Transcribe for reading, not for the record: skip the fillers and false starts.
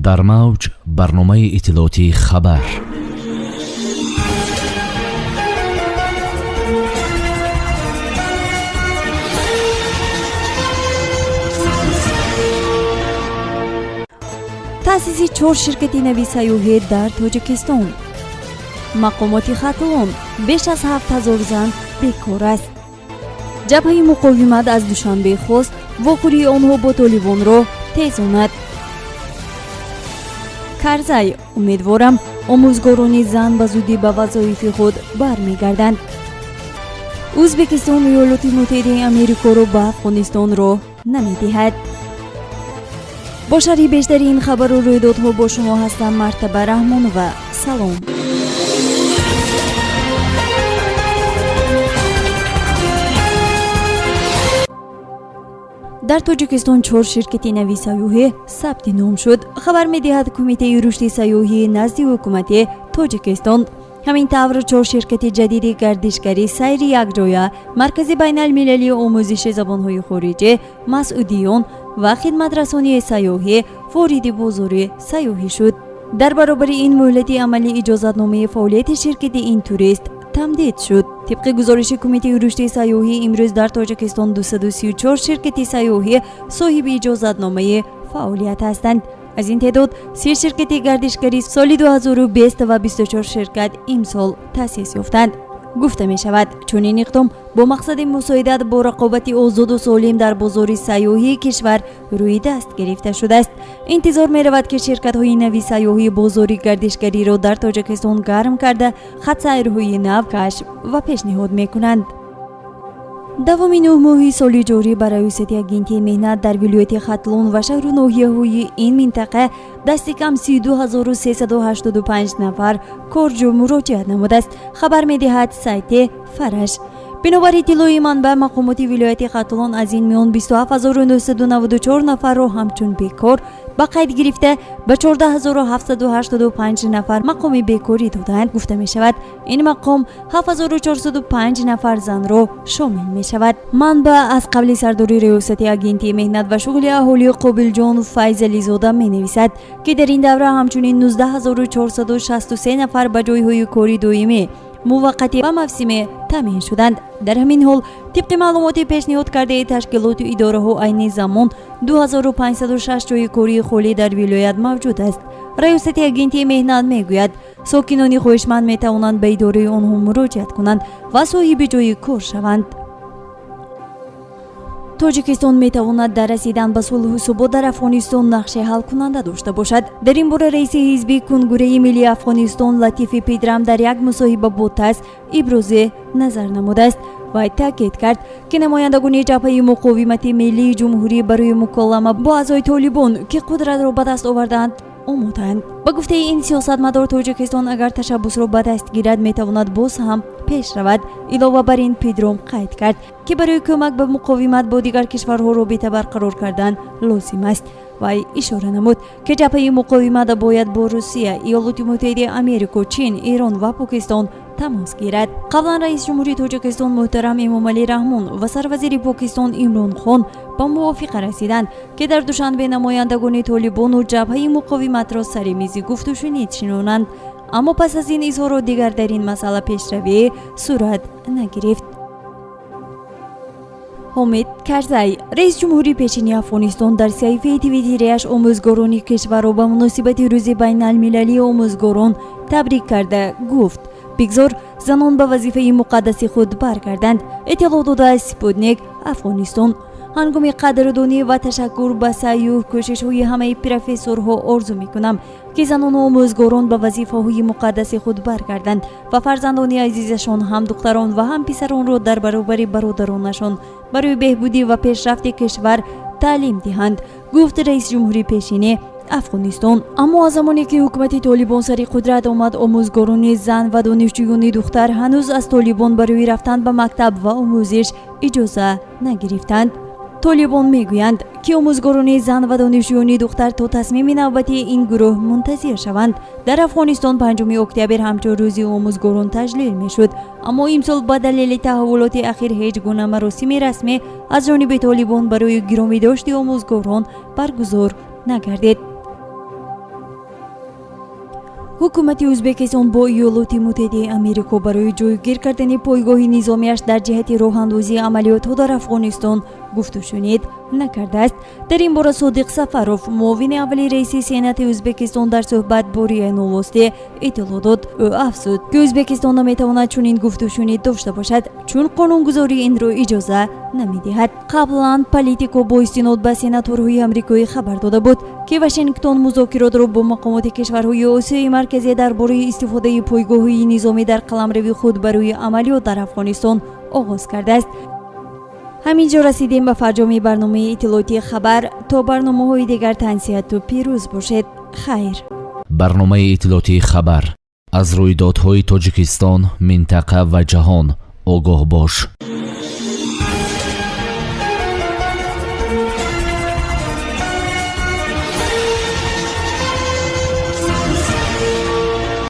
Дар мавҷ барномаи иттилоотии «Хабар». Таъсиси чор ширкати нави сайёҳӣ дар Тоҷикистон. Мақомоти Хатлон: беш аз 7000 зан бекор аст. Ҷабҳаи муқовимат аз Душанбе хост вохӯрии онҳо бо толибонро тезонад. Карзай: умедворам, омӯзгорони зан ба зудӣ ба вазоифи худ бармегарданд. Ӯзбекистон Иёлоти Муттаҳидаи Америкоро ба Афғонистон роҳ намедиҳад. Бо шарҳи бештари ин хабару рӯйдодҳо бо шумо ҳастам Мартаба Раҳмонова. Салом. Дар Тоҷикистон чор ширкати нави сайёҳӣ сабти ном шуд, хабар медиҳад Кумитаи рушди сайёҳии назди ҳукумати Тоҷикистон. Ҳамин тавр, чор ширкати ҷадиди гардишгарӣ: «Сайри якҷоя», Маркази байналмилалии омӯзиши забонҳои хориҷӣ, «Масъудиён» ва хидматрасонии сайёҳӣ вориди бозори сайёҳӣ шуд. Дар баробари ин, муҳлати амалии иҷозатномаи фаъолияти ширкати «Интурист» тамдид шуд. Тибқи гузориши Кумитаи рушди сайёҳӣ, имрӯз дар Тоҷикистон 234 ширкати сайёҳӣ соҳиби иҷозатномаи фаъолият ҳастанд. Аз ин теъдод 30 ширкати гардишгарӣ соли 2020 ва 24 ширкат имсол таъсис ёфтанд. Гуфта мешавад, чунин иқдом бо мақсади мусоидат бо рақобати озоду солим дар бозори сайёҳии кишвар рӯи даст гирифта шудааст. Интизор меравад, ки ширкатҳои нави сайёҳӣ бозори гардишгариро дар Тоҷикистон гарм карда, хатсайрҳои нав кашф ва пешниҳод мекунанд. Давоми 9 моҳи соли ҷорӣ ба Раёсати Агентии меҳнат дар вилояти Хатлон ва шаҳру ноҳияҳои ин минтақа дасти кам 32 385 нафар корҷӯ муроҷиат намудааст, хабар медиҳад сайти «Фараш». Бинобар иттилои манбаъ, мақомоти вилояти Хатлон аз ин миён 27 994 нафарро ҳамчун бекор ба қайд гирифта, ба 14 785 нафар мақоми бекорӣ додаанд. Гуфта мешавад, ин мақом 7405 нафар занро шомил мешавад. Манбаъ аз қавли сардори Раёсати Агентии меҳнат ва шуғли аҳолӣ Қобилҷон Файзализода менависад, ки дар ин давра ҳамчунин 19 463 нафар ба ҷойҳои кори доимӣ, муваққатӣ ва мавсимӣ таъмин шуданд. Дар ҳамин ҳол, тибқи маълумоти пешниҳод кардаи ташкилоту идораҳо, айни замон 2506 ҷойи кории холӣ дар вилоят мавҷуд аст. Раёсати Агентии меҳнат мегӯяд, сокинони хоҳишманд метавонанд ба идораи онҳо муроҷиат кунанд ва соҳиби ҷойи кор шаванд. Тоҷикистон метавонад дар расидан ба сулҳу субот дар Афғонистон нақши ҳалкунанда дошта бошад. Дар ин бора раиси ҳизби Кунгураи миллии Афғонистон Латифи Пидрам дар як мусоҳиба бо ТАСС ибрози назар намудааст. Вай таъкид кард, ки намояндагони Ҷабҳаи муқовимати миллии ҷумҳурӣ барои муколама бо аъзои Толибон, ки қудратро ба даст овардаанд, омодаанд. Ба гуфтаи ин сиёсатмадор, Тоҷикистон агар ташаббусро ба даст гирад, метавонад боз ҳам пеш равад. Илова бар ин, Пидром қайд кард, ки барои кӯмак ба муқовимат бо дигар кишварҳо робита барқарор кардан лозим аст. Вай ишора намуд, ки Ҷабҳаи муқовимат бояд бо Русия, Иёлоти Муттаҳидаи Америко, Чин, Эрон ва Покистон тамос гирад. Қаблан раиси ҷумҳурии Тоҷикистон муҳтарам Эмомалӣ Раҳмон ва сарвазири Покистон Имрон Хон ба мувофиқа расиданд, ки дар Душанбе намояндагони Толибону Ҷабҳаи муқовиматро сари мизи гуфтушунид шинонанд, аммо пас аз ин изҳорот дигар дар ин масъала пешравӣ сурат нагирифт. Ҳомид Карзай, раиси ҷумҳури пешини Афғонистон, дар саҳифаи Твиттериаш омӯзгорони кишварро ба муносибати Рӯзи байналмилалии омӯзгорон табрик карда гуфт: «Бигзор занон ба вазифаи муқаддаси худ баргарданд», иттилоъ додааст «Спутник Афғонистон». Ҳангоми қадрдонӣ ва ташаккур ба саъю кӯшишҳои ҳамаи профессорҳо орзу мекунам, ки занону омӯзгорон ба вазифаҳои муқаддаси худ баргарданд ва фарзандони азизашон, ҳам духтарон ва ҳам писаронро, дар баробари бародаронашон барои беҳбудӣ ва пешрафти кишвар таълим диҳанд, гуфт раиси ҷумҳури пешини Афғонистон. Аммо аз замоне ки ҳукумати Толибон сари қудрат омад, омӯзгорони зан ва донишҷӯёни духтар ҳанӯз аз Толибон барои рафтан ба мактаб ва омӯзиш иҷоза нагирифтанд. Толибон мегӯянд, ки омӯзгорони зан ва донишҷӯёни духтар то тасмими навбатии ин гурӯҳ мунтазир шаванд. Дар Афғонистон 5 октябр ҳамчун Рӯзи омӯзгорон таҷлил мешуд, аммо имсол ба далели таҳаввулоти ахир ҳеҷ гуна маросими расмӣ аз ҷониби Толибон барои гиромӣ дошти омӯзгорон баргузор нагардид. Ҳукумати Ӯзбекистон бо Иёлоти Муттаҳидаи Америко барои ҷойгир кардани пойгоҳи низомиаш дар ҷиҳати роҳандозии амалиётҳо дар Афғонистон гуфтушунид накардааст. Дар ин бора Содиқ Сафаров, муовини аввали раиси Сенати Ӯзбекистон, дар суҳбат бо РИА Новости иттилоъ дод. Ӯ афзуд, ки Ӯзбекистон наметавонад чунин гуфтушунид дошта бошад, чун қонунгузорӣ инро иҷоза намедиҳад. Қаблан Политико бо истинод ба сенаторҳои амрикоӣ хабар дода буд, ки Вашингтон музокиротро бо мақомоти кишварҳои Осиёи Марказӣ дар бораи истифодаи пойгоҳҳои низомӣ дар қаламрави худ барои амалиёт дар Афғонистон оғоз кардааст. Ҳамин ҷо расидем ба фарҷоми барномаи иттилоотии «Хабар». То барномаҳои дигар тансиҳату пирӯз бошед. Хайр. Барномаи иттилоотии «Хабар». Аз рӯйдодҳои Тоҷикистон, минтақа ва ҷаҳон огоҳ бош.